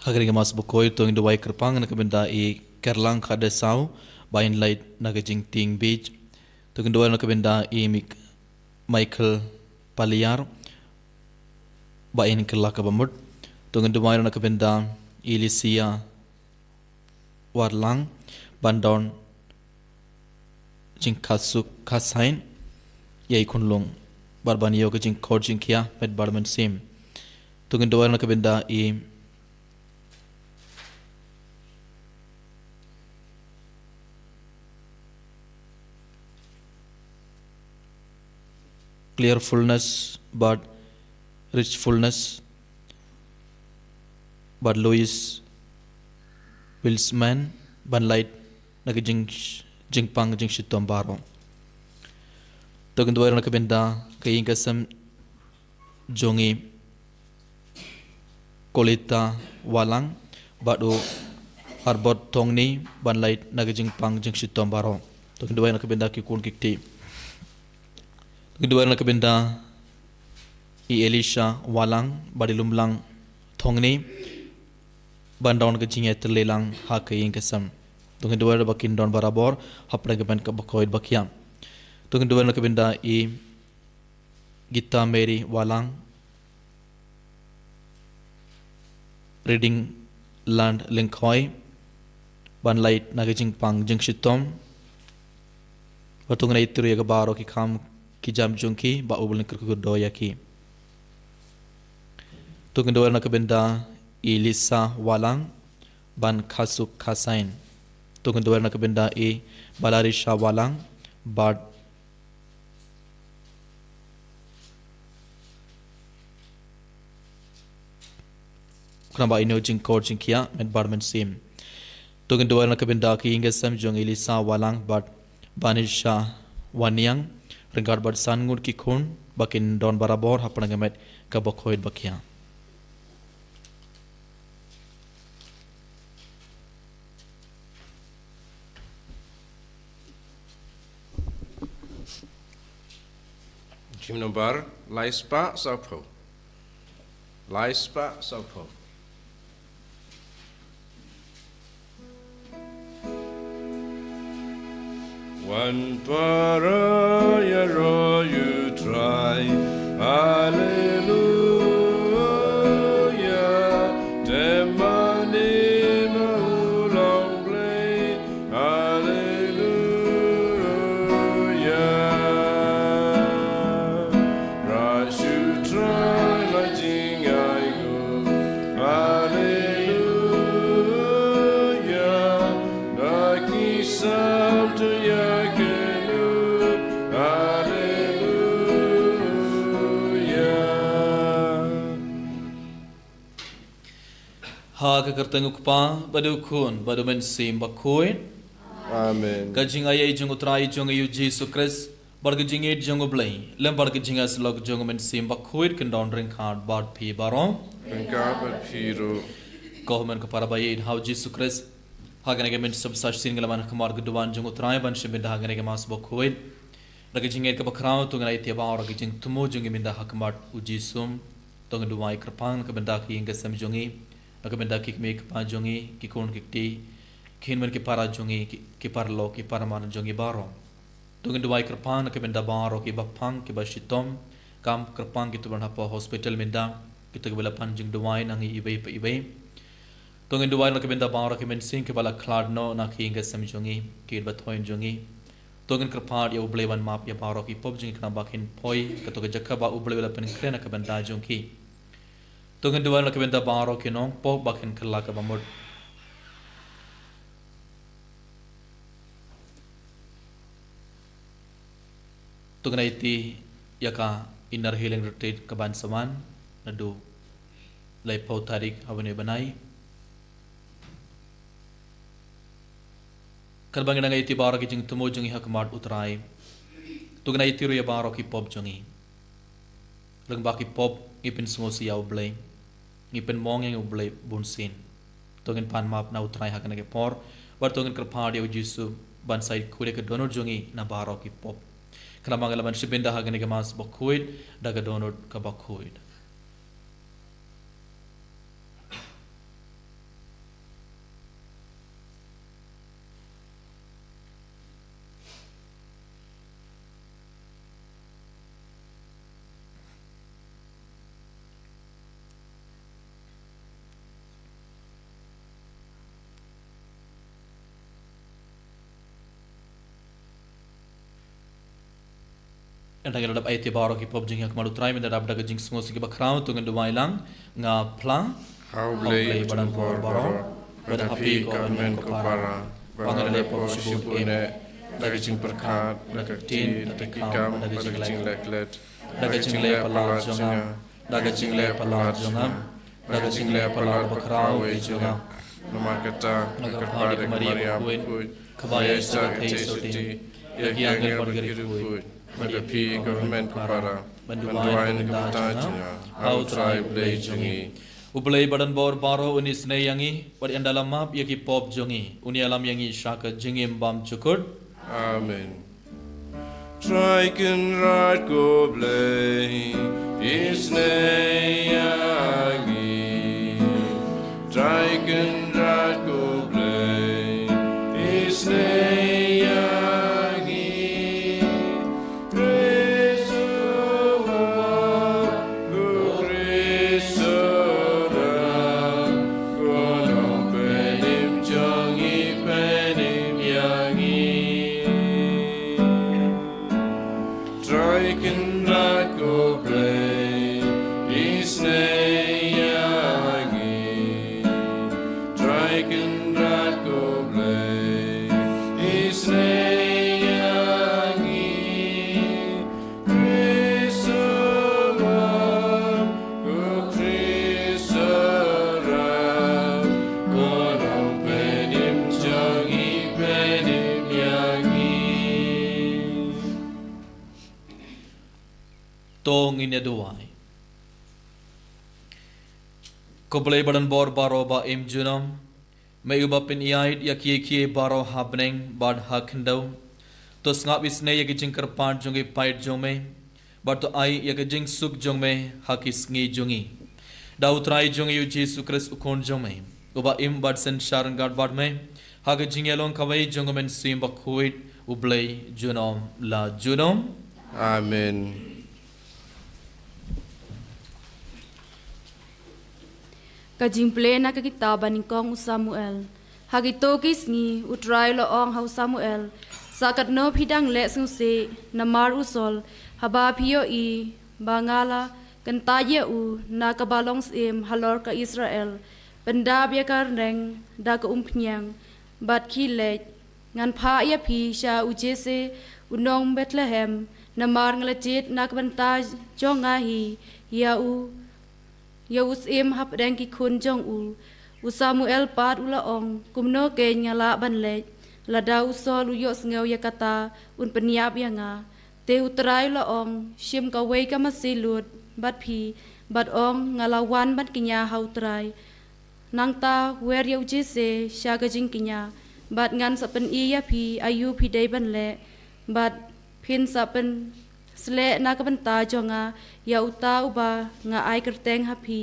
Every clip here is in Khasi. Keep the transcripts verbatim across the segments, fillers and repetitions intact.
Ha kane ka Mass bakhuid to ngin duwai kyrpang na ka bynta i Kerlang Khadesaw ba in lait na ka jingtieng bieit. To ngin duwai na ka bynta i Mik-, Michael Paliar ba in kylla kaba mut. To ngin duwai na ka bynta i Lisia Warlang ban don jingkhasuk khasain ïa i khunlung bad ban ïoh ka jingkhot jingkhiah met bad mynsiem. To ngin duwai na ka bynta i Clearfulness bad Richfulness bad Louis Wilsman ban lait na ka jing, jingpang jingshitom baroh. To ngin duwai na ka bynta ka ïing ka sem jong i Kolita Walang bad u Harbot Thongni ban lait na ka jingpang jingshitom baroh. To ngin duwai na ka bynta ki khun ki kti. To ngin duwai na ka bynta i Elisha Walang bad i Lumlang Thongni ban don ka jingïatylli lang ha ka ïing ka sem. To ngin duwai ba kin don barabor hapdeng ka met kaba khuid bakhiah. To ngin duwai na ka bynta i Gita Mary Walang, Reading Land Lyngkhoi ban lait na ka jingpang jingshitom. Bad to ngin ai tyrwa ïa ka baroh ki kam ki jam jong ki ba U Blei un kyrkhu kyrdoh ïa ki. To ngin duwai na ka bynta i Lisa Walang ban khasuk khasain. To ngin duwai na ka bynta i Balarisha Walang bad khnang ba in ïoh jingkhot jingkhiah met bad mynsiem. To ngin duwai na ka bynta ka ïing ka sem jong i Lisa Walang bad Banisha Waniang ryngkat bad san ngut ki khun ba kin don barabor hapdeng ka met kaba khuid bakhiah. Jingmut nombar lai spah sawphew. Lai spah sawphew. Wan para ïaroh ïa U Trai. Haleluya. Te mane ma u long Blei. Haleluya. Ra shu Trai la jingai gu. Haleluya. Ra ki sam tu ya ke lu. Haleluya. Ha ka kyrteng U Kpa, bad U Khun, bad U Mynsiem Bakhuid. Amen. Ka jingaiei jong U Trai jong ngi U Jisu Khrist, bad ka jingïeit jong U Blei, lem bad ka jingïasyllok jong U Mynsiem Bakhuid, kin don ryngkat bad phi baroh. Ryngkat bad phi ruh. Ko hynmen ko para ba ïeit ha U Jisu Khrist. Ha kane ka mynstep sa shisien ngi la wan ha khmat ka duwan jong U Trai ban shim bynta ha kane ka Mass bakhuid. Da ka jingïeit kaba khraw to ngin ïa ïa baroh ka jingthmu jong ngi mynta ha khmat U Jisu. To ngin duwai kyrpang na ka bynta ka ïing ka sem jong ngi, na ka bynta ki kmie ki kpa jong ngi, ki khun ki kti, ki hynmen ki para jong ngi, ki, ki paralok, ki paraman jong ngi baroh. To ngin duwai kyrpang na ka bynta baroh kiba phang, kiba shitom, kam kyrpang kito ba don hapoh hospital mynta, kito kiba la pan jingduwai na ngi iwei pa iwei. To ngin duwai na ka bynta baroh ki mynsiem kiba la khlad noh na ka ïing ka sem jong ngi, ki ïeit ba thoh jong ngi. To ngin kyrpad ïa U Blei ban map ïa baroh ki pop jong ngi khnang ba kin poi, kato ka jaka ba U Blei u la pynkhreh na ka bynta jong ki. To ngin duwai na ka bynta baroh ki nongpop ba kin kylla kaba mut. To ngin ïa ïa ka Inner Healing Retreat kaban sa wan, naduh laiphew tarik ha une u bnai. Katba ngi dang ïa ïa baroh ki jingthmu jong ngi ha khmat U Trai. To ngin ïa ïa ruh ïa baroh ki pop jong ngi. Lyngba ki pop ngi pynsngewsih ïa U Blei. Ngi pynmong ïa U Blei bunsien. To ngin pan map na U Trai ha kane ka por. Bad to ngin kyrpad ïa U Jisu ban sa ïa khuid ïa ka dohnud jong ngi na baroh ki pop. Khnang ba ngin lah ban shim bynta ha kane ka Mass bakhuid, da ka dohnud kaba khuid. Ynda ngi la dep ai te baroh ki pop jong ngi ha khmat u Trai, mynta dap da ka jingsngewsih kaba khraw, to ngin duwai lang. Nga phla ha u Blei ba don bor baroh, ba don ha phi ko hynmen ko para, ba nga la leh pop shibun eh, da ka jingpyrkhat, da ka ktien, da ka kam, da ka jingleh klet, da ka jingleh palat jong nga, da ka jingleh palat jong nga, da ka jingleh palat bakhraw eh jong nga. Namar kata nga kyrpad ïa ka Maria bakhuid, kaba ïa sa ka thei sotti ïa ki angel bad ki riewkhuid, bad ïa phi ko hynmen ko para, ban duwai na ka bynta jong nga ha u Trai u Blei jong ngi. U Blei ba don bor baroh un isynei ïa ngi, bad ynda la map ïa ki pop jong ngi, un ïalam ïa ngi sha ka jingim bymjukut. Amen. Trai Kynrad ko Blei, isynei ïa ngi. Trai Kynrad ko Blei, isynei ïa ngi. Khrist u wan, ko Khrist u wan, ko Nongpynim jong ngi, pynim ïa ngi. Trai Kynrad ko Blei, isynei ïa ngi. Trai Kynrad ko Blei, isynei ïa ngi. Khrist u wan, ko Khrist u wan, ko Nongpynim jong ngi, pynim ïa ngi. To ngin ïa duwai. Ko Blei ba don bor baroh ba im junom, me uba pynïaid ïa kiei kiei baroh ha bneng bad ha khyndew, to sngap isynei ïa ki jingkyrpad jong ki paid jong me, bad to ai ïa ka jingsuk jong me ha ki sngi jong ngi. Da u Trai jong ngi u Jisu Khrist u Khun jong me, uba im bad synshar ryngkat bad me ha ka jingïalong kawei jong u Mynsiem Bakhuid, U Blei junom la junom. Amen. Ka jingpule na ka kitab ba nyngkong u Samuel. Ha kito ki sngi u Trai u la ong ha u Samuel, sa katno phi dang leh sngewsih namar u Saul, haba phi ïohi ba nga la kyntait ïa u na kaba long syiem halor ka Israel, pyndap ïa ka rneng da ka umphniang, bad khie leit. Ngan phah ïa phi sha u Jesse u nong Bethlehem, namar nga la jied na ka bynta jong nga hi ïa u, ïa u syiem hapdeng ki khun jong u. U Samuel pat u la ong, kumno keiñ nga lah ban leit? Lada u Saul u ïohsngew ïa kata, un pynïap ïa nga. Te u Trai u la ong, shim kawei ka masi lut bad phi, bad ong, nga la wan ban kñia ha u Trai. Nangta wer ïa u Jesse sha ka jingkñia, bad ngan sa pyni ïa phi aïu phi dei ban leh, bad phin sa pynsleh na ka bynta jong nga ïa uta uba nga ai kyrteng ha phi.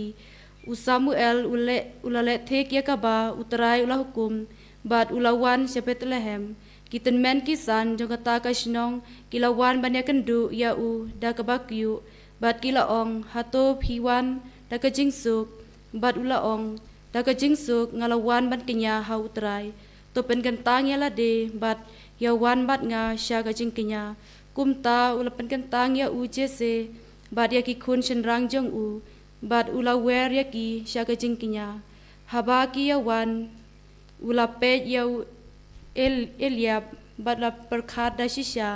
U Samuel u leh, u la leh thik ïa kaba u Trai u la hukum, bad u la wan sha Bethlehem. Ki tymmen ki san jong kata ka shnong ki la wan ban ïakynduh ïa u da kaba kyiuh, bad ki la ong, hato phi wan da ka jingsuk? Bad u la ong, da ka jingsuk nga la wan ban kñia ha u Trai. To pynkyntang ïa lade bad ïa wan bad nga sha ka jingkñia. Kumta u la pynkyntang ïa u Jesse bad ïa ki khun shynrang jong u, bad u la wer ïa ki sha ka jingkñia. Haba ki ïa wan, u la peit ïa u El-, Eliab, bad la pyrkhat da shisha.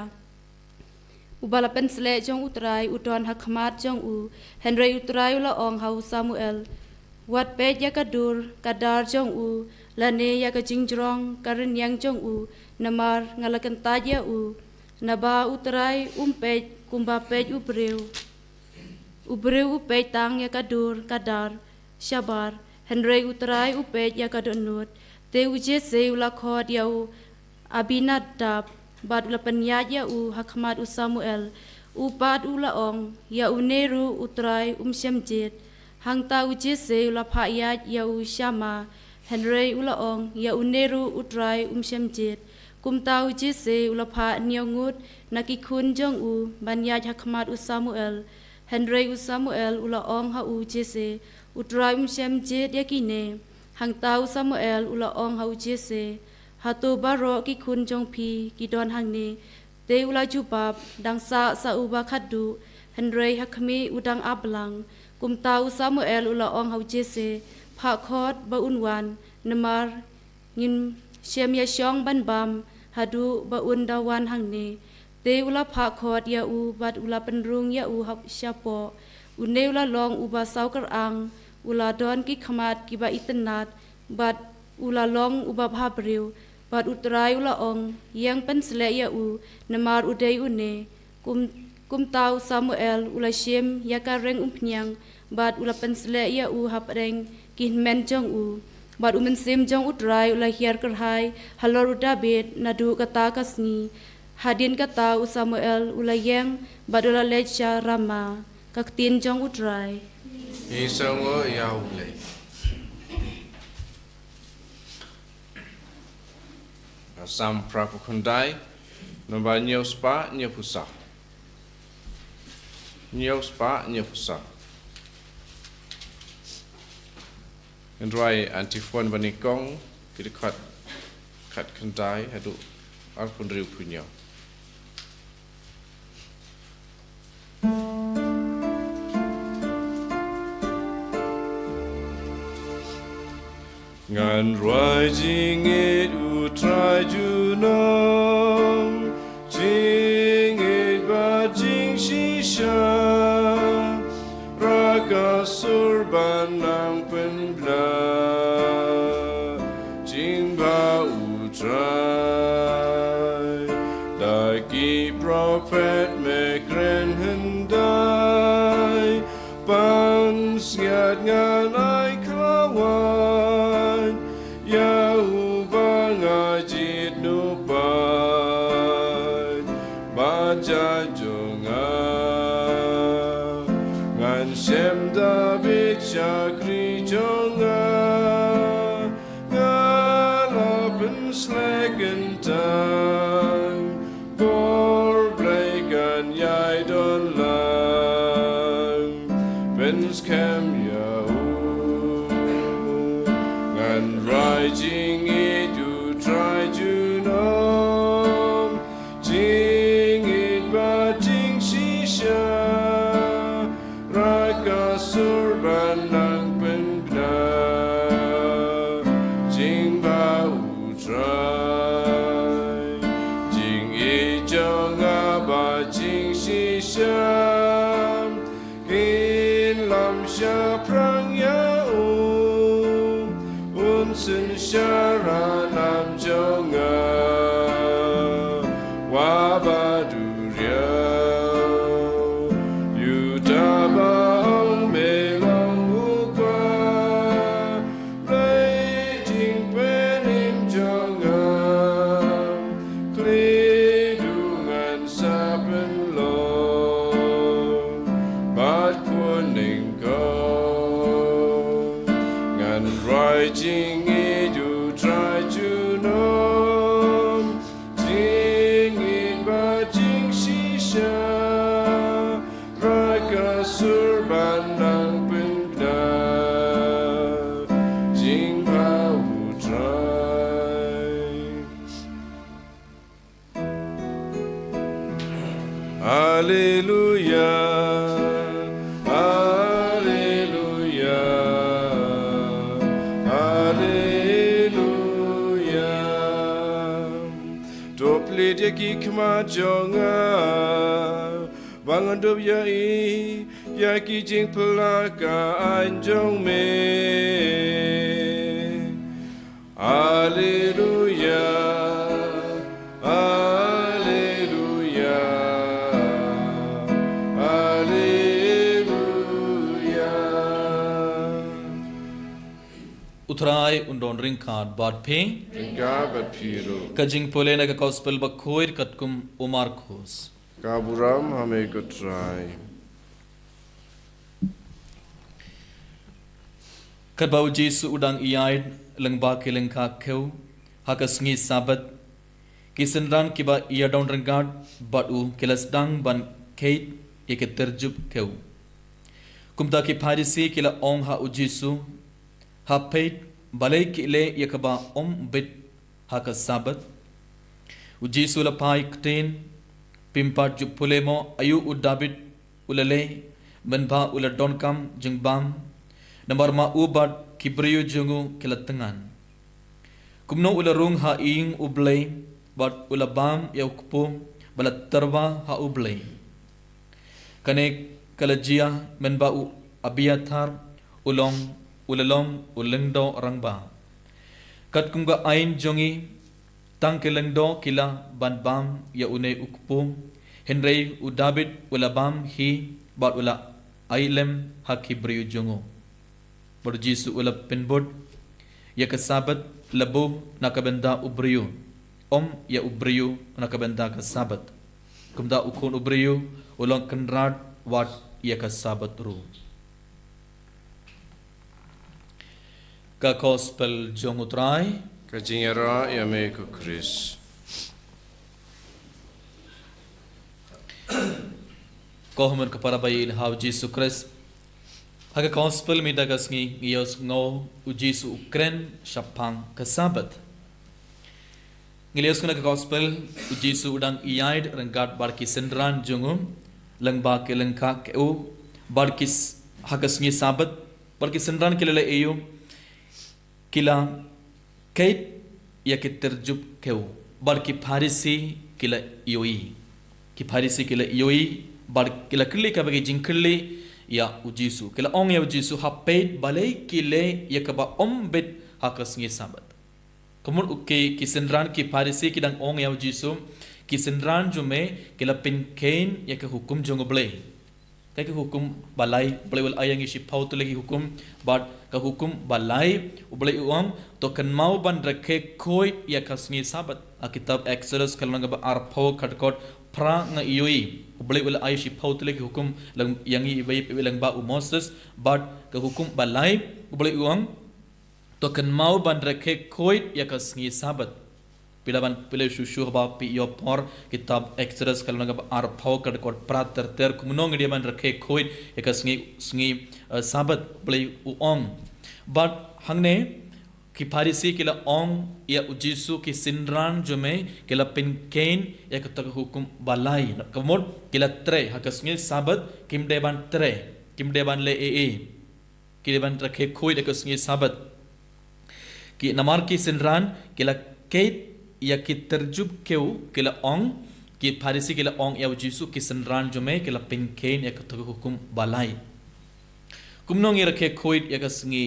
Uba la pynsleh jong u Trai u don ha khmat jong u, hynrei u Trai u la ong ha u Samuel, wat peit ïa ka dur ka dar jong u, lane ïa ka jingjrong ka rynïeng jong u, namar nga la kyntait ïa u. Naba u Trai um peit kumba peit u briew. U briew u peit tang ïa ka dur ka dar shabar, hynrei u Trai u peit ïa ka dohnud. Te u Jesse u la khot ïa u Abinadab, bad u la pynïaid ïa u ha khmat u Samuel. U pat u la ong, ïa une ruh u Trai um shym jied. Hangta u Jesse u la phah ïaid ïa u Shama, hynrei u la ong, ïa une ruh u Trai um shym jied. Kumta u Jesse u la phah hynñiew ngut na ki khun jong u ban ïaid ha khmat u Samuel. Hynrei u Samuel u la ong ha u Jesse, u Trai um shym jied ïa kine. Hangta u Samuel u la ong ha u Jesse, hato baroh ki khun jong phi ki don hangne? Te u la jubab, dang sah sa uba khatduh, hynrei ha khmih u dang ap lang. Kumta u Samuel u la ong ha u Jesse, phah khot ba un wan, namar ngim shym ïa shong ban bam haduh ba un da wan hangne. Te u la phah khot ïa u bad u la pynrung ïa u ha shapoh. Une u la long uba saw kyrang, u la don ki khmat kiba itynnat, bad u la long uba bhabriew. Bad U Trai u la ong, ïeng pynsleh ïa u, namar u dei une. Kum, kumta u Samuel u la shim ïa ka reng umphniang, bad u la pynsleh ïa u hapdeng ki hynmen jong u. Bad u Mynsiem jong U Trai u la hiar kyrhai halor u David naduh kata ka sngi. Hadien kata u Samuel u la ïeng bad u la leit sha Rama. Ka ktien jong U Trai. Ngi sngewnguh ïa U Blei. Psalm phra phew khyndai, nombar hynñiew spah hynñiew phew saw. Hynñiew spah hynñiew phew saw. Ngan rwai antiphon bad nyngkong, ki dkhot khatkhyndai haduh arphew hynriew phew hynñiew. Ngan rwai jingïeit U Trai junom, jingïeit bad jingshisha, raka sur ban nang pynbna jingbha U Trai. Da ki prophet me kren hyndai, pansngiat ngan ai khlawait ïa uba nga jied nongpeit bad jait jong nga. Ngan shem David shakri jong nga, nga la pynsleh kyntang, bor Blei kan ïai don lang pynskhem ïa u. Ngan rwai jingïeit U Trai junom, jingïeit bad jingshisha, raka sur ban nang pynbna jingbha U Trai. Jingïeit jong nga bad jingshisha kin lam shaphrang ïa u, un synshar ha nam jong nga uba duriaw. Ïa uta ba ong me long U Kpa, Blei jingpynim jong nga, khlieh duh ngan sa pynlong bad khun nyngkong. Ngan rwai jingïeit U Trai junom, jingïeit bad jingshisha, raka sur ban nang pynbna jingbha U Trai. Alleluia, alleluia, alleluia. To plie ïa ki khmat jong nga, ba ngan dup ïa i ïa ki jingphylla ka aiñ jong me. Alleluia, alleluia, alleluia. U Trai un don ryngkat bad phi. Ryngkat bad phi ruh. Ka jingpule na ka Gospel Bakhuid katkum u Markus. Ka burom ha me ko Trai. Katba u Jisu u dang ïaid lyngba ki lyngkha khew ha ka sngi Sabbath, ki synran kiba ïadon ryngkat bad u ki la sdang ban kheit ïa ki tyrjup khew. Kumta ki Pharisi ki la ong ha u Jisu, ha peit, balei ki leh ïa kaba ym bit ha ka Sabbath? U Jisu u la phai ktien, Phim pat ju pule mo aïu u Dabid u la leh, mynba u la donkam jingbam, namar ma u bad ki briew jong u ki la tyngan. Kumno u la rung ha ïing U Blei, bad u la bam ïa u kpu ba la tyrwa ha U Blei. Kane ka la jia mynba u Abiathar u long, u la long u lyngdoh rangbah. Katkum ka aiñ jong ngi, tang ki lyngdoh ki lah ban bam ïa une u kpu, hynrei u Dabid u la bam hi bad u la ailem ha ki briew jong u. Bad u Jisu u la pynbud ïa ka Sabbath, la buh na ka bynta u briew, ym ïa u briew na ka bynta ka Sabbath. Kumta u Khun u briew u long kynrad wat ïa ka Sabbath ruh. Ka Gospel jong U Trai. Ka jingïarap ïa me ko Khrist. Ko hynmen ko para ba ïeit ha U Jisu Khrist. Ha ka Gospel mynta ka sngi ngi ïohsngew u Jisu u kren shaphang ka Sabbath. Ngi la ïohsngew na ka Gospel, u Jisu u dang ïaid ryngkat bad ki synran jong u, lyngba ki lyngkha kew, bad ki s-, ha ka sngi Sabbath, bad ki synran ki la leh aïu, ki la keit ïa ki tyrjup kew, bad ki Pharisi ki la ïohi. Ki Pharisi ki la ïohi, bad ki la kylli kaba ki jingkylli ïa u Jisu. Ki la ong ïa u Jisu, ha peit balei ki leh ïa kaba ym bit ha ka sngi Sabbath. Kumno u ki, ki synran ki Pharisi ki dang ong ïa u Jisu, ki synran jong me ki la pynkheiñ ïa ka hukum jong U Blei. Kaei ka hukum ba lai, U Blei u la ai ïa ngi shiphew tylli ki hukum, bad ka hukum ba lai, U Blei u ong, to kynmaw ban rakhe khuid ïa ka sngi Sabbath. Ha kitab Exodus ka lynnong ba arphew ka dkhot phra ngi ïohi. U Blei u la ai shiphew tylli ki hukum lang, ïa ngi iwei, iwei lang ba u Moses, bad ka hukum ba lai, U Blei u ong, to kynmaw ban rakhe khuid ïa ka sngi Sabbath. Phi lah ban, phi lah shu shu haba phi ïoh por kitab Exodus ka lynnong ba arphew ka dkhot phra ter ter, kumno ngi dei ban rakhe khuid ïa ka sngi, sngi, eh, Sabbath, U Blei u ong. Bad hangne ki Pharisi ki la ong ïa u Jisu, ki synran jong me ki la pynkheiñ ïa kata ka hukum ba lai. Ka mut ki la trei ha ka sngi Sabbath, kim dei ban trei, kim dei ban leh ei ei. Ki dei ban rakhe khuid ïa ka sngi Sabbath. Ki namar ki synran ki la keit ïa ki tyrjup kew, ki la ong, ki Pharisi ki la ong ïa u Jisu, ki synran jong me ki la pynkheiñ ïa kata ka hukum ba lai. Kumno ngi rakhe khuid ïa ka sngi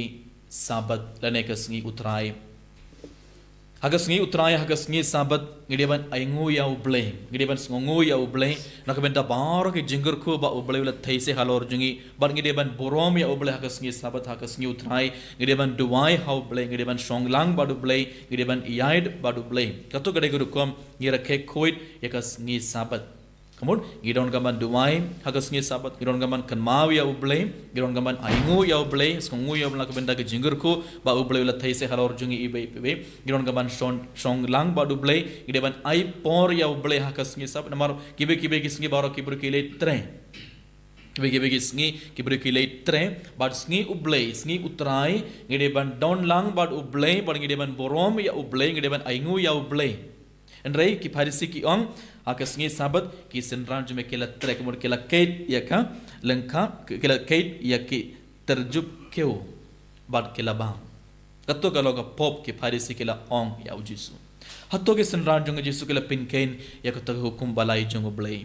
Sabbath lane ka sngi U Trai? Ha ka sngi U Trai, ha ka sngi Sabbath, ngi dei ban ainguh ïa U Blei, ngi dei ban sngewnguh ïa U Blei na ka bynta baroh ki jingkyrkhu ba U Blei u la theisit halor jong ngi, bad ngi dei ban burom ïa U Blei ha ka sngi Sabbath, ha ka sngi U Trai, ngi dei ban duwai ha U Blei, ngi dei ban shong lang bad U Blei, ngi dei ban ïaid bad U Blei. Kato ka dei ka rukom ngi rakhe khuid ïa ka sngi Sabbath. Ka mut, ngi donkam ban duwai ha ka sngi Sabbath, ngi donkam ban kynmaw ïa U Blei, ngi donkam ban ainguh ïa U Blei, sngewnguh ïa U Blei na ka bynta ka jingkyrkhu ba U Blei u la theisit halor jong ngi iwei pa iwei. Ngi donkam ban shong, shong lang bad U Blei, ngi dei ban ai por ïa U Blei ha ka sngi Sabbath. Namar kiwei kiwei ki sngi baroh ki briew ki leit trei. Kiwei kiwei ki sngi ki briew ki leit trei, bad sngi U Blei, sngi U Trai, ngi dei ban don lang bad U Blei, bad ngi dei ban burom ïa U Blei, ngi dei ban ainguh ïa U Blei. Hynrei ki Pharisi ki ong, ha ka sngi Sabbath, ki synran jong me ki la trei, ka mut ki la keit ïa ka lyngkha, ki la keit ïa ki tyrjup kew, bad ki la bam. Kato ka long ka pop, ki Pharisi ki la ong ïa u Jisu. Hato ki synran jong u Jisu ki la pynkheiñ ïa kato ka hukum ba lai jong U Blei?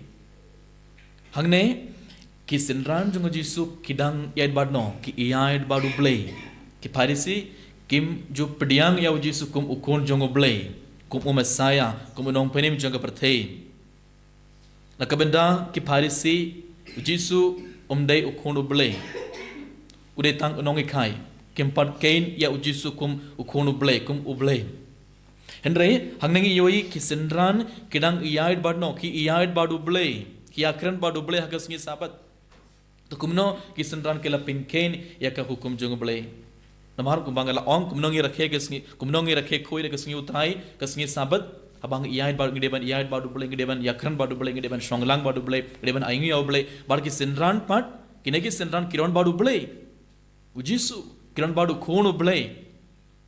Hangne, ki synran jong u Jisu ki dang ïaid bad no, ki ïaid bad U Blei. Ki Pharisi kim ju pdiang ïa u Jisu kum u Khun jong U Blei, kum u Messaïah, kum u Nongpynim jong ka pyrthei. Na ka bynta ki Pharisi, u Jisu um dei u Khun U Blei. U dei tang u nonghikai. Kim pat kheiñ ïa u Jisu kum u Khun U Blei, kum U Blei. Hynrei, hangne ngi ïohi ki synran ki dang ïaid bad no, ki ïaid bad U Blei, ki ïakren bad U Blei ha ka sngi Sabbath. To kumno ki synran ki la pynkheiñ ïa ka hukum jong U Blei? Namar kumba nga la ong, kumno ngi rakhe ka sngi, kumno ngi rakhe khuid ïa ka sngi U Trai, ka sngi Sabbath, haba ngi ïaid bad, ngi dei ban ïaid bad U Blei, ngi dei ban ïakren bad U Blei, ngi dei ban shong lang bad U Blei, ngi dei ban ainguh ïa U Blei, bad ki synran pat, kine ki synran ki don bad U Blei. U Jisu, ki don bad u Khun U Blei.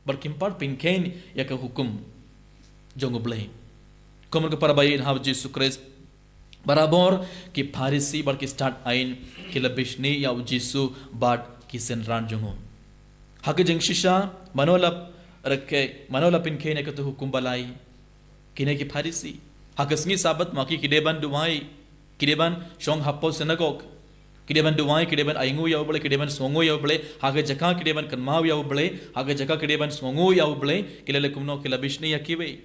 Bad kim pat pynkheiñ ïa ka hukum jong U Blei. Kumno ko para ba ïeit ha U Jisu Khrist. Barabor ki Pharisi bad ki stad ain ki la bishni ïa u Jisu bad ki synran jong u. Ha ka jingshisha, mano la rakhe, mano la pynkheiñ ïa katu hukum balai? Kine ki Pharisi. Ha ka sngi Sabat ma ki ki dei ban duwai, ki dei ban shong hapoh synagog, ki dei ban duwai, ki dei ban ainguh ïa u Blei, ki dei ban sngewnguh ïa u Blei. Ha ka jaka ki dei ban kynmaw ïa u Blei, ha ka jaka ki dei ban sngewnguh ïa u Blei, ki la leh kumno? Ki la bishni ïa kiwei.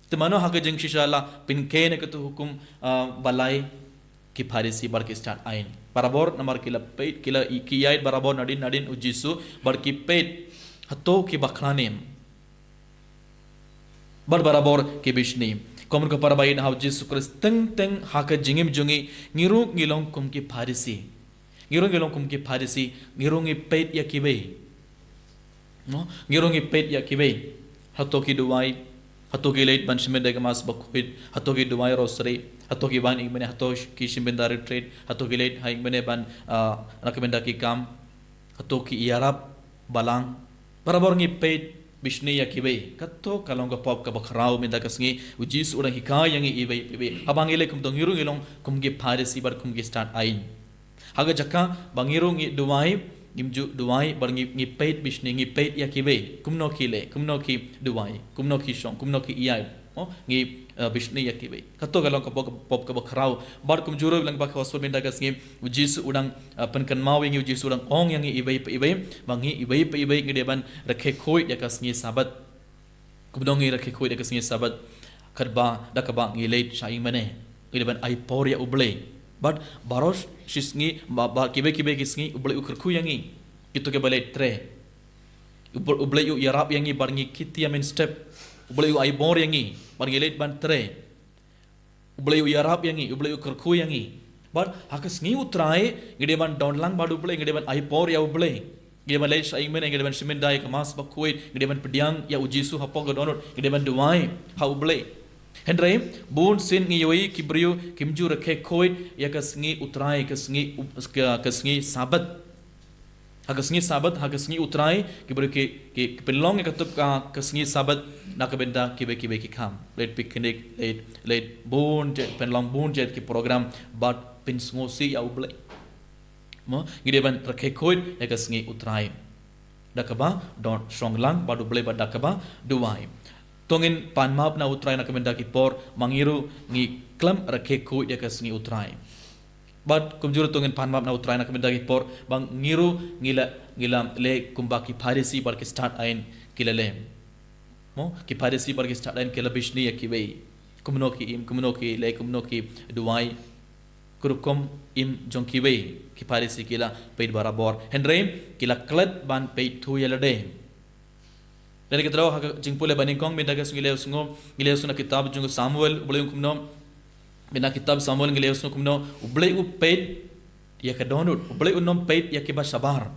Te mano ha ka jingshisha la pynkheiñ ïa katu hukum, ah, balai? Ki Pharisi bad ki stad ain. Barabor namar ki la peit, ki la i-, ki ïaid barabor nadien nadien u Jisu bad ki peit hato ki bakla ne em. Bad barabor ki bishni. Kumno ka para ba ïeit ha u Jisu Khrist, teng teng ha ka jingim jong ngi, ngi ruh ngi long kum ki Pharisi. Ngi ruh ngi long kum ki Pharisi, ngi ruh ngi peit ïa kiwei. No? Ngi ruh ngi peit ïa kiwei. Hato ki duwai, hato ki leit ban shim bynta ka Mass Bakhuid, hato ki duwai Rosary, hato ki wan ïing mane, hato ki shim bynta retreat, hato ki leit ha ïing mane ban, ah, na ka bynta ki kam, hato ki ïarap balang. Barabor ngi peit bishni ïa kiwei. Kato ka long ka pop kaba khraw mynta ka sngi, u Jisu u dang hikai ïa ngi iwei pa iwei. Haba ngi leh kumto, ngi ruh ngi long kum ki Pharisi bad kum ki stad ain. Ha ka jaka ba ngi ruh ngi duwai, ngim ju duwai, bad ngi, ngi peit bishni, ngi peit ïa kiwei. Kumno ki leh, kumno ki duwai, kumno ki shong, kumno ki ïaid. Oh, ngi, eh, bishni ïa kiwei. Kato ka long ka pop, pop kaba khraw. Bad kumjuh ruh lem bad ka Gospel mynta ka sngi, u Jisu u dang, eh, pynkynmaw ïa ngi, u Jisu u dang ong ïa ngi iwei pa iwei, ba ngi iwei pa iwei ngi dei ban rakhe khuid ïa ka sngi Sabat. Kumno ngi rakhe khuid ïa ka sngi Sabat? Katba, da kaba ngi leit sha ïing mane, ngi dei ban ai por ïa u Blei. Bad baroh shi sngi, ba, ba kiwei kiwei ki sngi, u Blei u kyrkhu ïa ngi. Kito kiba leit trei. U Bl-, u Blei u ïarap ïa ngi bad ngi kitiam mynstep. U Blei u ai bor ïa ngi bad ngi leit ban trei. U Blei u ïarap ïa ngi, u Blei u kyrkhu ïa ngi. Bad ha ka sngi U Trai, ngi dei ban don lang bad u Blei, ngi dei ban ai por ïa u Blei. Ngi dei ban leit sha ïing mane, ngi dei ban shim bynta ïa ka Mass Bakhuid, ngi dei ban pdiang ïa u Jisu hapoh ka dohnud, ngi dei ban duwai ha u Blei. Hynrei bun sien ngi ïohi ki briew kim ju rakhe khuid ïa ka sngi U Trai, ka sngi u-, ka, ka sngi Sabat. Ha ka sngi Sabat, ha ka sngi U Trai, ki briew ki, ki, ki pynlong ïa katu ka, ka sngi Sabat na ka bynta kiwei kiwei ki kam. Leit picnic, leit, leit bun jait, pynlong bun jait ki program bad pynsngewsih ïa u Blei. Mo, ngi dei ban rakhe khuid ïa ka sngi U Trai. Da kaba don shong lang bad u Blei bad da kaba duwai. To ngin pan map na U Trai na ka bynta ki por, ma ngi ruh ngi khlem rakhe khuid ïa ka sngi U Trai. Bad kumjuh ruh to ngin pan map na U Trai na ka bynta ki por, ba ngi ruh ngi la, ngi la leh kumba ki Pharisi bad ki stad ain ki la leh. Mo, ki Pharisi bad ki stad ain ki la bishni ïa kiwei. Kumno ki im, kumno ki leh, kumno ki duwai. Ka rukom im jong kiwei, ki Pharisi ki la peit barabor. Hynrei ki la klet ban peit thuh ïa lade. Lada ki thaw ha ka jingpule ba nyngkong, mynta ka sngi ngi la ïohsngew, ngi la ïohsngew na kitab jong u Samuel, U Blei u ong kumno. Mynta kitab Samuel ngi la ïohsngew kumno, U Blei u peit ïa ka dohnud, U Blei um peit ïa kiba shabar.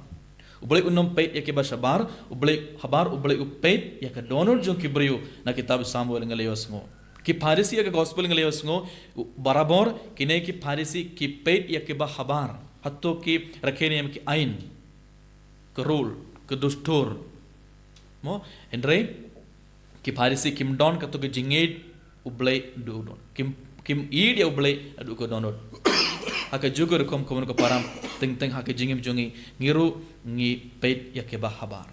U Blei um peit ïa kiba shabar, U Blei habar, U Blei u peit ïa ka dohnud jong ki briew na kitab Samuel ngi la ïohsngew. Ki Pharisi ha ka Gospel ngi la ïohsngew, u-, barabor, kine ki Pharisi ki peit ïa kiba habar. Hato ki rakhe ne em ki ain, ka rule, ka dustur. Mo, hynrei ki Pharisi kim don kato ka jingïeit U Blei naduh u dohnud. Kim, kim ïeit ïa U Blei naduh ka dohnud. Ha kajuh ka rukom kumno ka para, teng teng ha ka jingim jong ngi, ngi ruh ngi peit ïa kiba habar.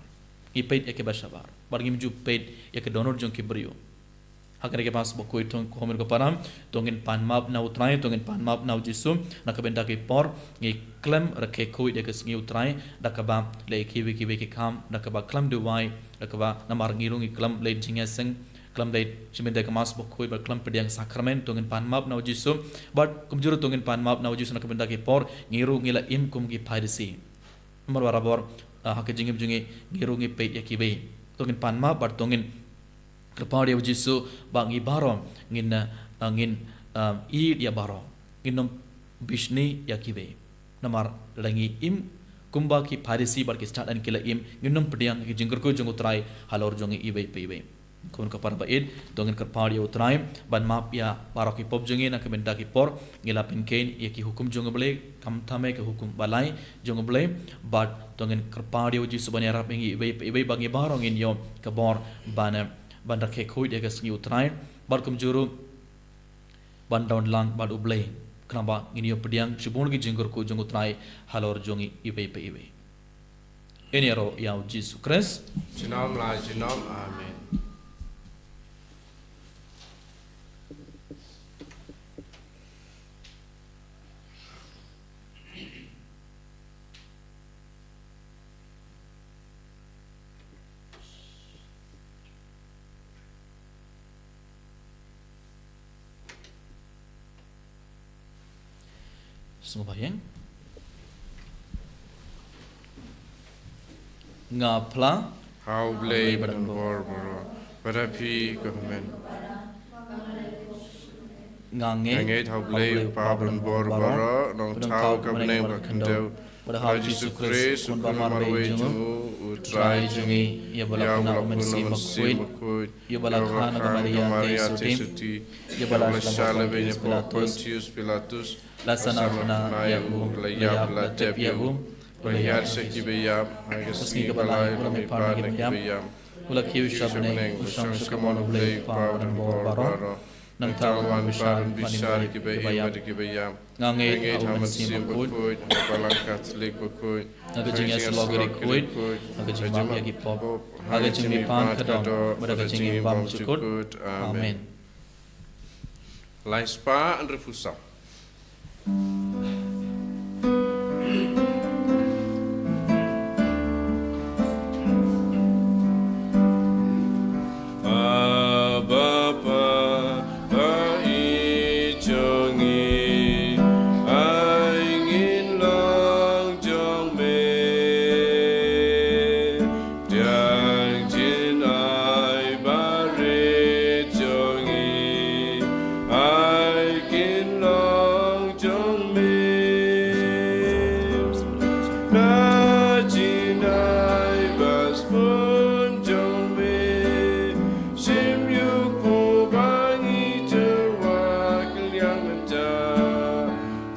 Ngi peit ïa kiba shabar. Bad ngim ju peit ïa ka dohnud jong ki briew. Ha kane ka Mass Bakhuid to, ko homir ko para, to ngin pan map na U Trai, to ngin pan map na U Jisu, na ka bynta ki por ngi khlem rakhe khuid ïa ka sngi U Trai, da kaba leh kiwei kiwei ki kam, da kaba khlem duwai, da kaba namar ngi ruh ngi khlem leit jingïaseng, khlem leit shim bynta ka Mass Bakhuid, bad khlem pdiang sakramen, to ngin pan map na U Jisu, bad kumjuh ruh to ngin pan map na U Jisu na ka bynta ki por ngi ruh ngi la im kum ki Pharisi. Namar barabor, ah, ha ka jingim jong ngi, ngi ruh ngi peit ïa kiwei. To ngin pan map bad to ngin kyrpad ïa U Jisu ba ngi baroh ngin, ah, ngin, ah, ïeit ïa baroh. Ngin ym bishni ïa kiwei. Namar lada ngi im kumba ki Pharisi bad ki stad ain ki la im, ngin ym pdiang ïa ki jingkyrkhu jong U Trai halor jong ngi iwei pa iwei. Kumno ka para ba ïeit, to ngin kyrpad ïa U Trai ban map ïa baroh ki pop jong ngi na ka bynta ki por ngi la pynkheiñ ïa ki hukum jong U Blei, khamtam ïa ki hukum balai jong U Blei, bad to ngin kyrpad ïa U Jisu ban ïarap ïa ngi iwei pa iwei ba ngi baroh ngin ïoh ka bor ban, ban rakhe khuid ïa ka sngi U Trai, bad kumjuh ruh ban don lang bad U Blei. Naba ngin ïoh pdiang shibun ki jingkyrkhu jong U Trai halor jong ngi iwei pa iwei. Ïaroh ïa U Jisu Khrist. Junom la junom. Amen. Sngewbha ïeng. Nga phla ha U Blei badonbor baroh, bad ha phi ko hynmen. Nga ngeit ha U Blei U Kpa badonbor baroh, nongthaw ka bneng bad ka khyndew, bad ha U Jisu Khrist U Khun marwei jong U Trai jong ngi, ïa ba la pynah U Mynsiem Bakhuid, ïa ba la kha na ka Maria Theisotti, ïa ba la shah lehbeiñ hapoh Pontius Pilatus, la sah na pnah ïa U, la ïap, la tep ïa U, la hiar sha ki baïap, ha ka sngi kaba lai U la mihpat na ki baïap, U la kiew sha bneng, U shong sha ka mon U Blei U Kpa badonbor baroh. Nangta U wan bishar bad ki baïap. Nga ngeit ha U Mynsiem Bakhuid, ha ka Balang Katholik bakhuid, ha ka jingïasyllok ïa ki riewkhuid, ha ka jingmap ïa ki pop, ha ka jingmihpat ka doh, bad ha ka jingim bymjukut. Amen. Lai spah hynriewphew saw. Abba Father, i jong ngi, ai ngin long jong me. Pdiang jingaiei barit jong ngi, ai kin long jong me. Na jingai ba sbun jong me, shim ïa u kpu ba ngi jur wa kylliang mynta.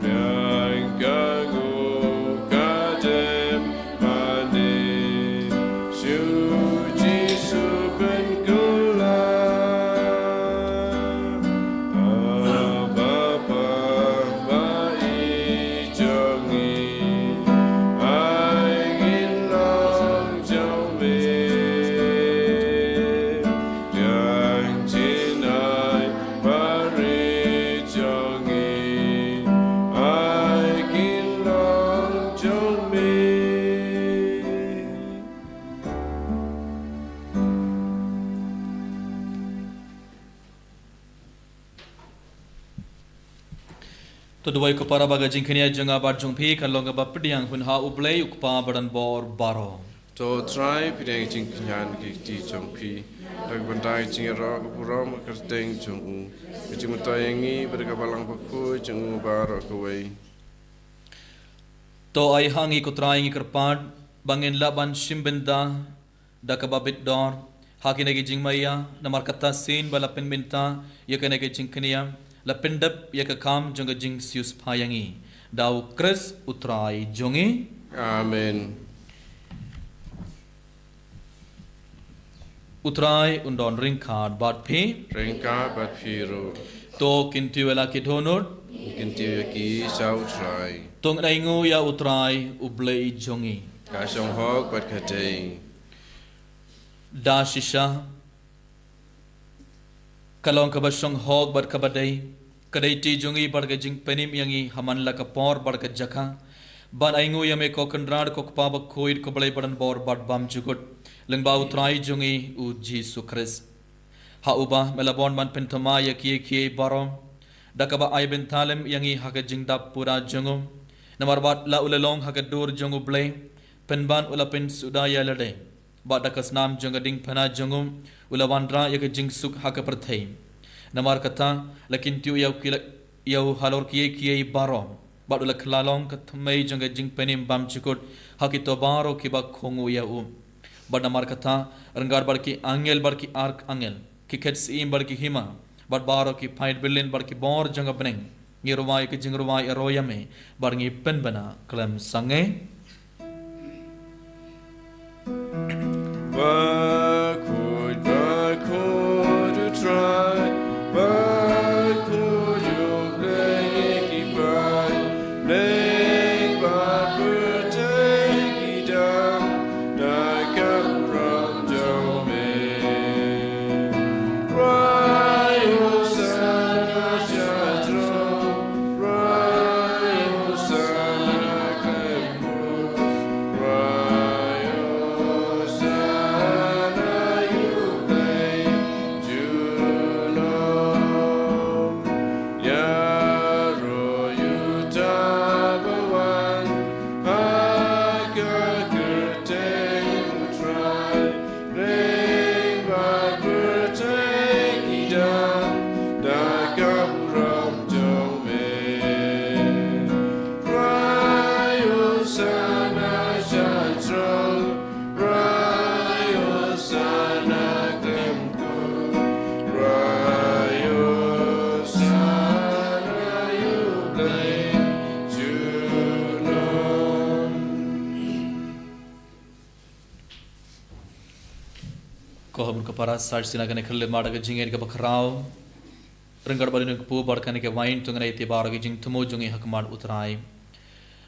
Pdiang ka nguh ka dem mane, sha u Jisu pynkylla. Abba Father, ba i jong ngi, ai ngin long jong me. Pdiang jingaiei barit jong ngi, ai kin long jong me. To duwai ko para ba ka jingkñia jong nga bad jong phi kan long kaba pdiang hun ha U Blei U Kpa badonbor baroh. To Trai, pdiang jingkñia ki kti jong phi, da ka bynta ka jingïaroh ka burom ka kyrteng jong u, ka jingmyntoi ïa ngi bad ka Balang Bakhuid jong u baroh kawei. To ai ha ngi ko Trai, ngi kyrpad, ba ngin lah ban shim bynta da kaba bit dor ha kine ki jingmaïa, namar kata shisien ba la pynmynta ïa kane ka jingkñia, la pyndep ïa ka kam jong ka jingsiewspah ïa ngi, da U Khrist U Trai jong ngi. Amen. U Trai un don ryngkat bad phi. Ryngkat bad phi ruh. To kyntiew ïa la ki dohnud. Kyntiew ïa ki sha U Trai. To ngin ainguh ïa U Trai U Blei jong ngi. Ka shong hok bad ka dei. Da shisha ka long kaba shong hok bad kaba dei, ka dei ti jong ngi bad ka jingpynim ïa ngi ha man la ka por bad ka jaka, ban ainguh ïa me ko Kynrad ko Kpa Bakhuid ko Blei badonbor bad bymjukut, lyngba U Trai jong ngi U Jisu Khrist. Ha uba me la bun ban pynthymmai ïa kiei kiei baroh, da kaba ai bynta lem ïa ngi ha ka jingdap pura jong u. Namar ba la u la long ha ka dur jong U Blei, pynban u la pynsuda ïa lade. Bad da ka snam jong ka diengphna jong u, u la wanrah ïa ka jingsuk ha ka pyrthei. Namar kata, la kyntiew ïa u ki la, ïa u halor kiei kiei baroh. Bad u la kylla long ka thymmei jong ka jingpynim bymjukut ha kito baroh kiba kohnguh ïa u. Bad namar kata, ryngkat bad ki angel bad ki arkangel, ki khet syiem bad ki hima, bad baroh ki paid byllien bad ki bor jong ka bneng, ngi rwai ka jingrwai ïaroh ïa me, bad ngi pynbna khlem sangeh. Bakhuid, bakhuid U Trai, bakhuid U Blei ki ba Para sar sina kane khyrlip mar ka jingngeit kaba khraw. Ryngkat bad une u kpu bad kane ka wain to ngin ïa ïaid baroh ki jingthmu jong ngi ha khmat u Trai.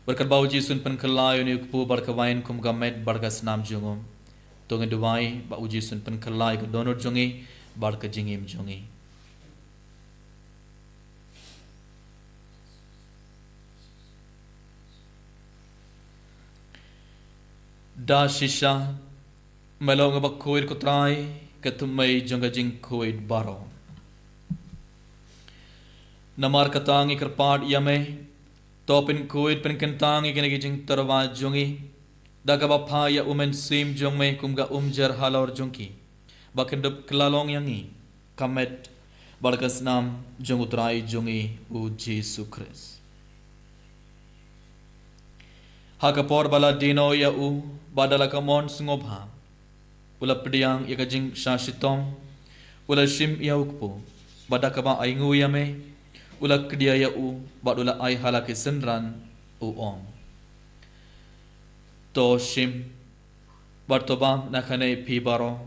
Bad katba u Jisu un pynkylla ïa une u kpu bad ka wain kum ka met bad ka snam jong u, to ngin duwai ba u Jisu un pynkylla ïa ka dohnud jong ngi bad ka jingim jong ngi. Da shisha, me long uba khuid ko Trai, ka thymmei jong ka jingkhuid baroh. Namar kata ngi kyrpad ïa me, to pynkhuid pynkyntang ïa kine ki jingtyrwa jong ngi da kaba phah ïa u Mynsiem jong me kum ka umjer halor jong ki, ba kin dup kylla long ïa ngi ka met bad ka snam jong u Trai jong ngi u Jisu Khrist. Ha ka por ba la die noh ïa u, bad da la ka mon sngewbha, u la pdiang ïa ka jingshah shitom, u la shim ïa u kpu, bad da kaba ainguh ïa me, u la kdia ïa u, bad u la ai ha la ki synran, u ong: To shim, bad to bam na kane phi baroh,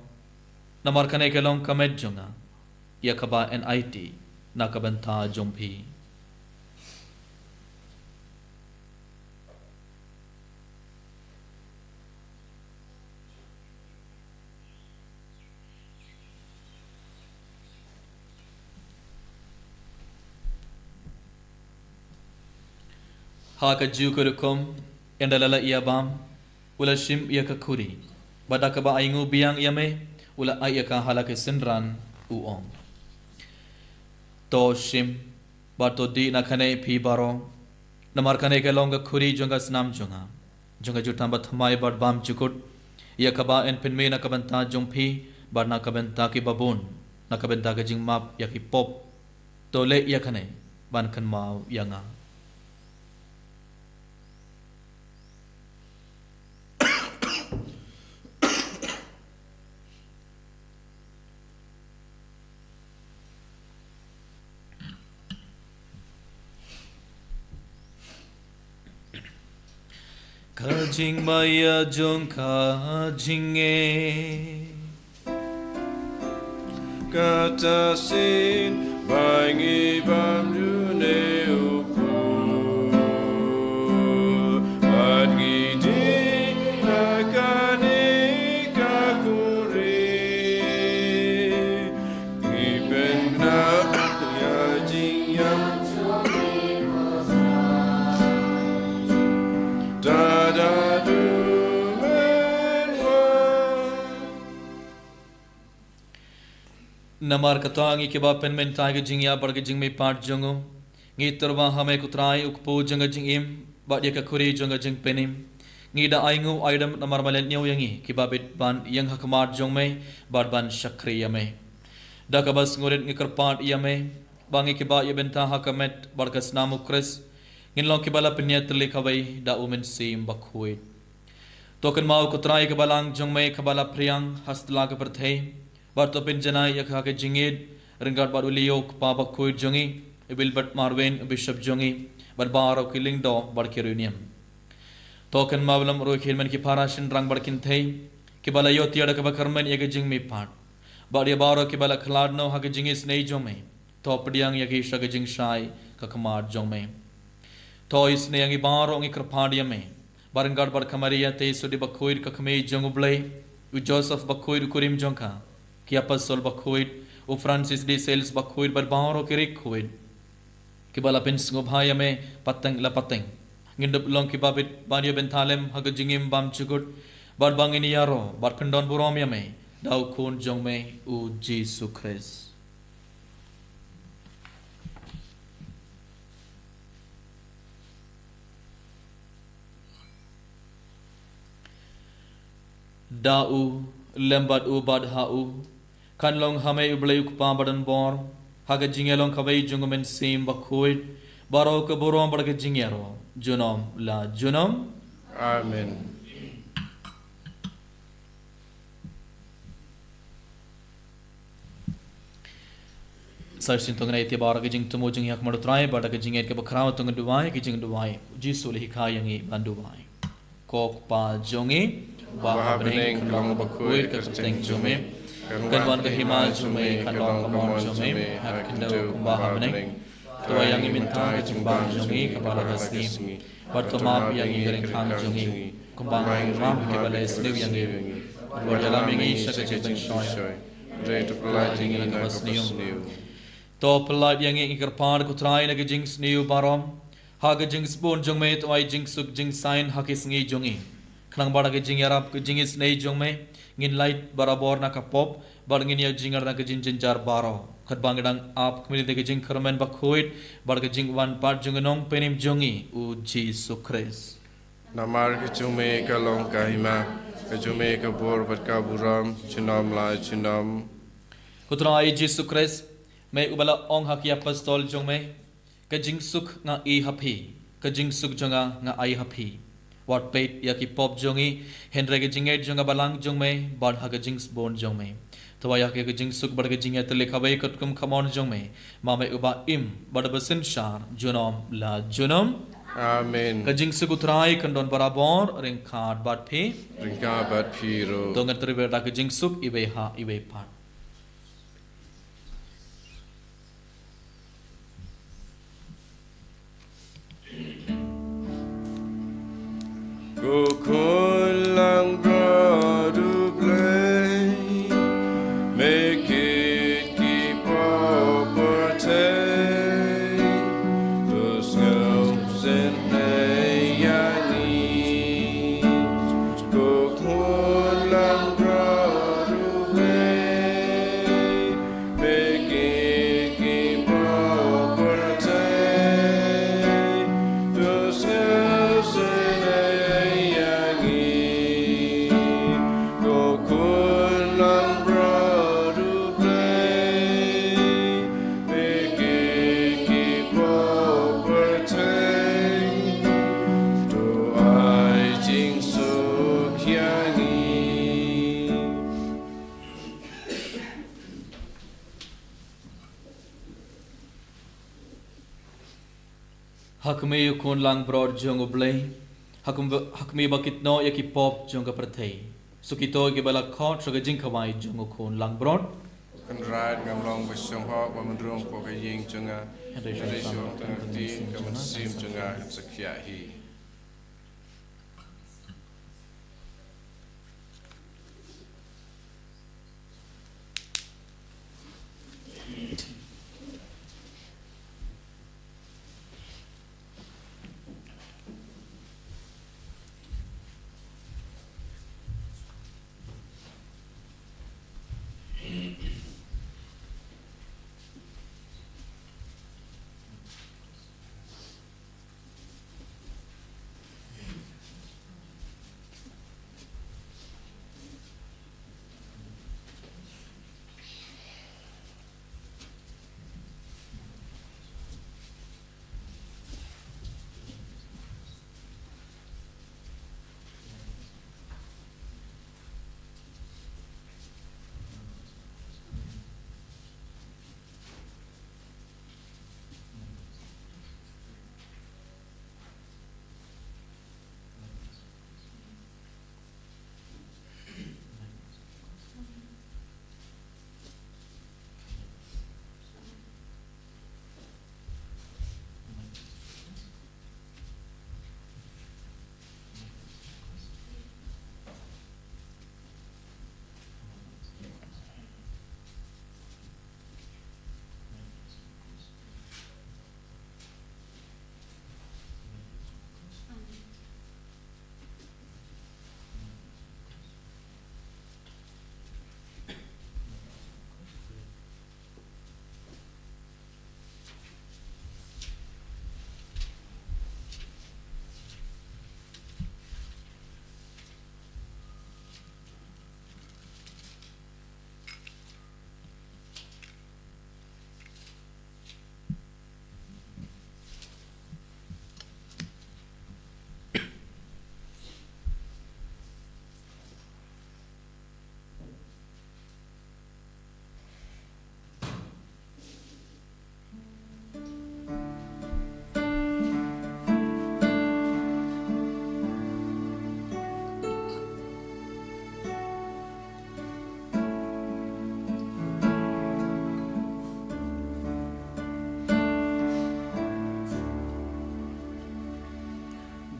namar kane ka long ka met jong nga, ïa kaba yn aiti na ka bynta jong phi. Ha kajuh ka rukom, ynda la lah ïa bam, u la shim ïa ka khuri, bad da kaba ainguh biang ïa me, u la ai ïa ka ha la ki synran, u ong: To shim, bad to dih na kane phi baroh, namar kane ka long ka khuri jong ka snam jong nga, jong ka jutang bathymmai bad bymjukut, ïa kaba yn pynmih na ka bynta jong phi bad na ka bynta ki babun, na ka bynta ka jingmap ïa ki pop. To leh ïa kane ban kynmaw ïa nga. Ka jingmaïa jong ka jingngeit. Kata shisien ba ngi bam ïa une u kpu, bad ngi dih na kane ka khuri, ngi pynbna ïa ka jingïap. Tada duh mynwan. Namar kata ngi kiba pynmynta ïa ka jingïap bad ka jingmihpat jong u, ngi tyrwa ha me ko Trai u kpu jong ka jingim, bad ïa ka khuri jong ka jingpynim. Ngi da ainguh aidam namar me leh ñiew ïa ngi kiba bit ban ïeng ha khmat jong me, bad ban shakri ïa me. Da kaba sngewrit ngi kyrpad ïa me, ba ngi kiba ïa bynta ha ka met bad ka snam u Khrist, ngin long kiba la pynïatylli kawei da u Mynsiem Bakhuid. To kynmaw ko Trai ka balang jong me kaba la phriang ha sla ka pyrthei, bad to pynjanai ïa ka ha ka jingïeit, ryngkat bad u Leo u kpa bakhuid jong ngi, u Wilbert Marwin u bishop jong ngi, bad baroh ki lyngdoh bad ki riewniam. To kynmaw lem ruh ïa ki hynmen ki para shynrang bad kynthei, kiba la ïoh tiar da kaba kyrmen ïa ka jingmihpat, bad ïa baroh kiba la khlad noh ha ka jingisynei jong me. To pdiang ïa ki sha ka jingshai ka khmat jong me. To isynei ïa ngi baroh ngi kyrpad ïa me, bad ryngkat bad ka Maria Theisotti Bakhuid ka Kmie jong u Blei, u Joseph Bakhuid u kurim jong ka, ki apostol bakhuid, u Francis de Sales Bakhuid bad baroh ki riewkhuid, kiba la pynsngewbha ïa me pateng la pateng. Ngin dup long kiba bit ban ïa bynta lem ha ka jingim bymjukut, bad ba ngin ïaroh bad pyndonburom ïa me da u Khun jong me u Jisu Khrist. Da u, lem bad u, bad ha u, kan long ha me u Blei u Kpa badonbor, ha ka jingïalong kawei jong u Mynsiem Bakhuid, baroh ka burom bad ka jingïaroh junom la junom. Amen. Sa shisien to ngin ïa ïaid baroh ha ka jingthmu jong ngi ha khmat u Trai, bad ha ka jingngeit kaba khraw to ngin duwai, ka jingduwai u Jisu u la hikai ïa ngi ban duwai. Ko Kpa jong ngi, uba ha bneng, ka long bakhuid ka kyrteng jong me. Kan wan ka hima jong me, kan long ka mon jong me ha ka khyndew kumba ha bneng. To ai ïa ngi mynta ka jingbam jong ngi kaba la ka sngi, bad to map ïa ngi ka ryngkang jong ngi, kumba ngi map ïa kiba la sniew ïa ngi. Bad ïalam ïa ngi sha ka jingpynshoi, hynrei to pyllait ïa ngi na kaba sniew. To pyllait ïa ngi, ngi kyrpad ko Trai, na ka jingsniew baroh. Ha ka jingsbun jong me to ai jingsuk jingsaiñ ha ki sngi jong ngi, khnang ba da ka jingïarap ka jingisynei jong me ngin lait barabor na ka pop, bad ngin ïoh jingïarap na ka jingjynjar baroh, katba ngi dang ap khmih da ka jingkyrmen bakhuid bad ka jingwan pat jong u Nongpynim jong ngi, u Jisu Khrist. Namar ka jong me ka long ka hima, ka jong me ka bor bad ka burom, junom la junom. Ko Trai Jisu Khrist, me uba la ong ha ki apostol jong me, ka jingsuk nga ai ha phi, ka jingsuk jong nga nga ai ha phi. Wat peit ïa ki pop jong ngi, hynrei ka jingngeit jong ka balang jong me, bad ha ka jingsbun jong me. To ai ïa ka jingsuk bad ka jingïatylli kawei katkum ka mon jong me, ma me uba im bad uba synshar junom la junom. Amen. Ka jingsuk u Trai kan don barabor ryngkat bad phi. Ryngkat bad phi ruh. To ngin trei bad da ka jingsuk iwei ha iwei pat. Ko Khun langbrot U Blei, me kit ki pop pyrthei, to sngewsynei ïa ngi. Ko Khun langbrot U Blei, me kit ki pop pyrthei, to sngewsynei ïa ngi. Ko Khun langbrot U Blei, me kit ki pop pyrthei, to ai jingsuk ïa ngi. Ha khmih, ko Khun langbrot jong U Blei, ha khmih, ha khmih ba kit noh ïa ki pop jong ka pyrthei. Suk ïa kito kiba la khot sha ka jingkhawai jong ko Khun langbrot. Kynrad, ngam long ba shong hok ban rung hapoh ka ïing jong nga, hynrei shu ong tang ka ktien, ka mynsiem jong nga kan sa khiah hi.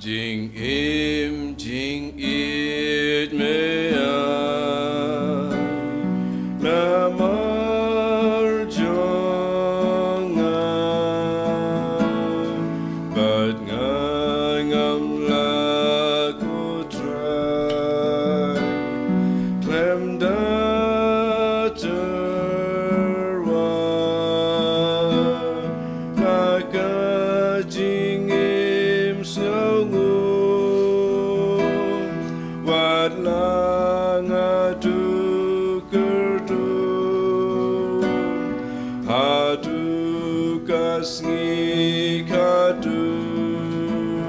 Jingim jingit me ai namar jong nga, bad nga ngam lah, ko Trai, khlem da tyrwa na ka jingim sngewbha, wat la nga duk kyrduh haduh ka sngi khatduh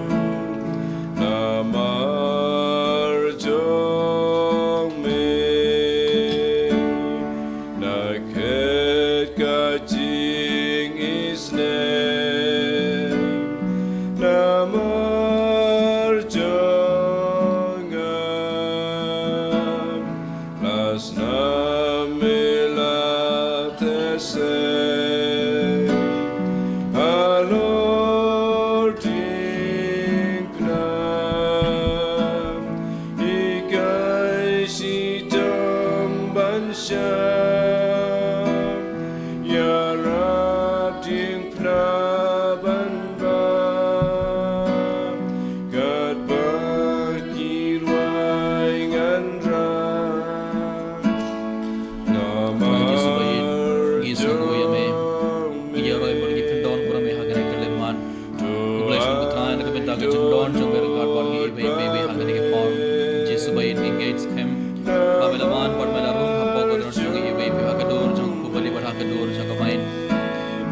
namar jong me. Na khet ka jingisneng namar jong nga, la snam me la thesei halor diengphna. Hikai shitom ban shah ïarap diengphna ban bam, katba ki rwai ngan rah. Trai Jisu ba ïeit, ngi sngewnguh ïa me. Ngi ïaroh bad ngi pyndon burom ïa me ha kane ka khyllipmat. Ngi khublei shibun ko Trai na ka bynta ka jingdon jong me ryngkat bad ngi iwei pa iwei ha kane ka por. Jisu ba ïeit, ngi ngeit skhem ba me la wan bad me la rung hapoh ka dohnud jong ngi iwei pa iwei, ha ka dur jong u kpu bali bad ha ka dur jong ka baiñ.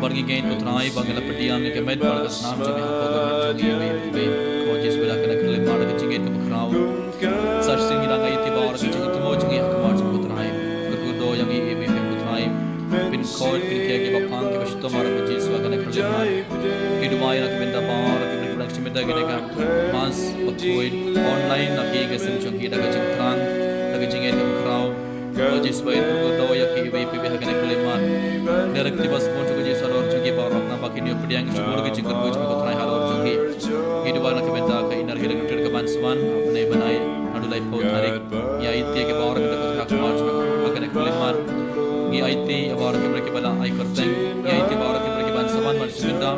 Bad ngi ngeit ko Trai ba ngi la pdiang ïa ka met bad ka snam jong me hapoh ka dohnud jong ngi iwei pa iwei. Ko Jisu ba ïeit, ha kane ka khyllipmat da ka jingngeit kaba khraw, sa shisien ngi dang aiti baroh ki jingthmu jong ngi ha khmat jong me ko Trai. Kyrkhu kyrdoh ïa ngi iwei pa iwei ko Trai. Pynkhot pynkhia kiba phang kiba shitom baroh ko Jisu ha kane ka khyllipmat. Ngi duwai na ka bynta baroh kiba dang shim bynta kane ka Mass bakhuid online na ki ïing ki sem jong ki da ka jingthrang, da ka jingngeit kaba khraw. Ko Jisu ba ïeit, kyrkhu kyrdoh ïa ki iwei pa iwei ha kane ka khyllipmat. Direct kiba sbun jong ko Jisu halor jong ki baroh, naba kin ïoh pdiang shibun ki jingkyrkhu jong me ko Trai halor jong ki. Ngi duwai na ka bynta ka Inner Healing Retreat kaban sa wan ha u bnai bnai, naduh laiphew tarik. Ngi aiti ïa ki baroh kiba dang ha khmat jong me ha kane ka khyllipmat. Ngi aiti ïa baroh kiba, kiba la ai kyrteng. Ngi aiti ïa baroh kiba, kiban sa wan ban shim bynta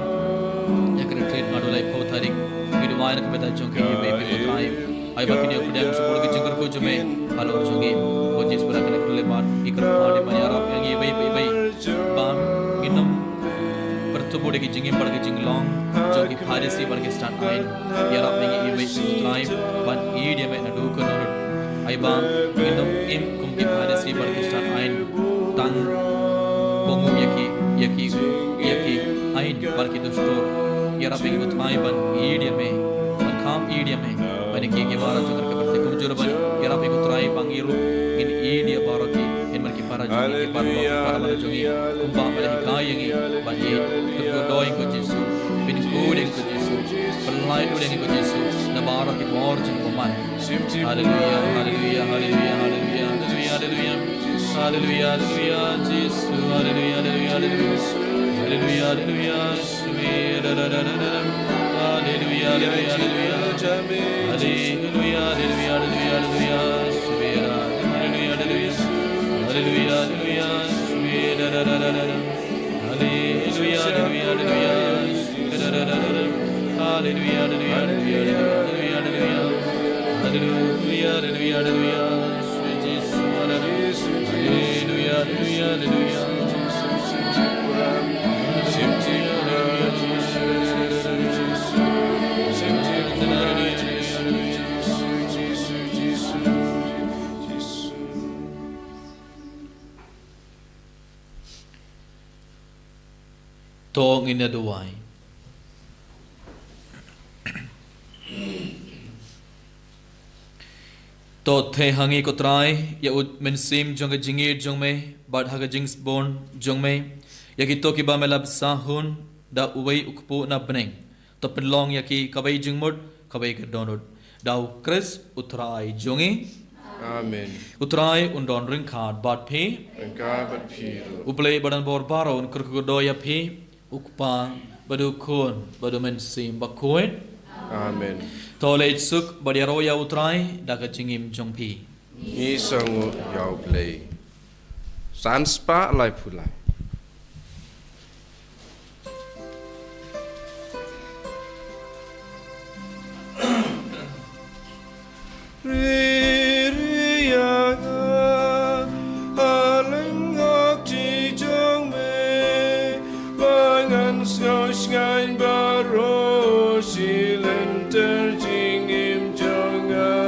ïa ka retreat naduh laiphew tarik. Ngi duwai na ka bynta jong ki iwei pa iwei ko Trai. Ai ba kin ïoh pdiang shibun ki jingkyrkhu jong me halor jong ki. Ko Jisu ba ïeit, ha kane ka khyllipmat ngi kyrpad, ai ba ïarap ïa ngi iwei pa iwei ba ngin ym pyrtubuh da ki jingim bad ki jinglong jong ki Pharisi bad ki stad aiñ. Ïarap ïa ngi iwei pa iwei ko Trai ban ïeit ïa me naduh ka dohnud. Ai ba ngin ym im kum ki Pharisi bad ki stad aiñ, tang kohnguh ïa ki, ïa ki, ïa ki aiñ bad ki dustur. Ïarap ïa ngi ko Trai ban ïeit ïa me, ban kham ïeit ïa me, ban ïeit ïa ki baroh jong ka pyrthei kumjuh ruh ban ïarap ïa ngi ko Trai ba ngi ruh ngin ïeit ïa baroh ki, ngin bad ki para jong ngi, ki para bangeit, ki para bangeit jong ngi, kumba me la hikai ïa ngi ban ïeit. Kyrkhu kyrdoh ïa ngi ko Jisu, pynkhot ïa ngi ko Jisu, pynlait lut ïa ngi ko Jisu na baroh ki por jong ka bymman. Haleluya, haleluya, haleluya, haleluya, haleluya, haleluya. Haleluya, haleluya, Jisu, haleluya, haleluya, haleluya. Haleluya, haleluya, Jisu, da, da, da, da, da, da. Haleluya, haleluya, haleluya. Haleluya, haleluya, haleluya, haleluya. Jisu, da, da, da, haleluya, haleluya. Haleluya, haleluya, Jisu, da, da, da, da, da, da. Haleluya, haleluya, haleluya. Haleluya, haleluya, haleluya, haleluya, haleluya. Haleluya, haleluya, haleluya. Haleluya, haleluya, haleluya. To ngin ïa duwai. To theh ha ngi ko Trai ïa u mynsiem jong ka jingïeit jong me bad ha ka jingsbun jong me ïa kito kiba me la bsa hun da uwei u kpu na bneng. To pynlong ïa ki kawei jingmut, kawei ka dohnud. Da u Khrist u Trai jong ngi. Amen. U Trai un don ryngkat bad phi. Ryngkat bad phi ruh. U Blei ba don bor baroh un kyrkhu kyrdoh ïa phi, u Kpa bad u Khun bad u Mynsiem Bakhuid. Amen. To leit suk bad ïaroh ïa U Trai da ka jingim jong phi. Ngi sngewnguh ïa U Blei. San spah laiphew lai. Ri ri ïa nga, ha lyngkhot ti jong me, ba ngan sngew shngaiñ baroh shi lynter jingim jong nga,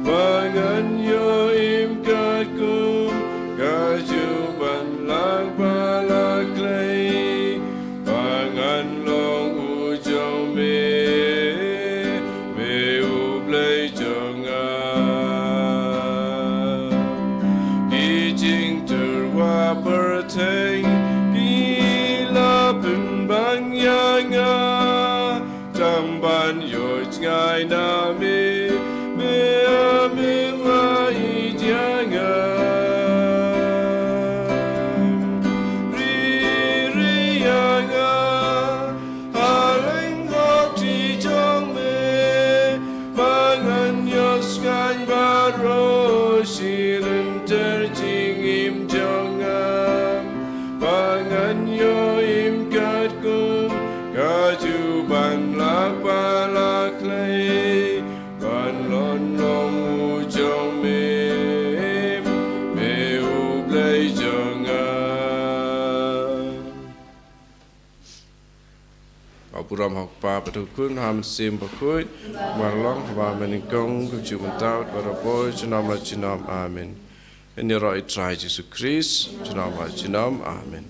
ba ngan ïoh im katkum ka juh ban lak bad la khlei, ba ngan long u jong me, me U Blei jong nga. Ki jingtyrwa pyrthei ki la pynbang ïa nga, tang ban ïoh jngai na me, me, me, me ïeit ïa nga. Ri ri ïa nga, ha lyngkhot ti jong me, ba ngan ïoh shngaiñ baroh shi lynter jingim jong nga, ba ngan ïoh im katkum ka juh ban lak bad la khlei, ban long u jong me, me U Blei jong nga. Ba burom ha U Kpa bad U Khun, ha U Mynsiem Bakhuid, ba la long haba mynnyngkong, kumjuh mynta, bad barabor, junom la junom. Amen. Ngin ïaroh ïa U Trai Jisu Khrist, junom la junom. Amen.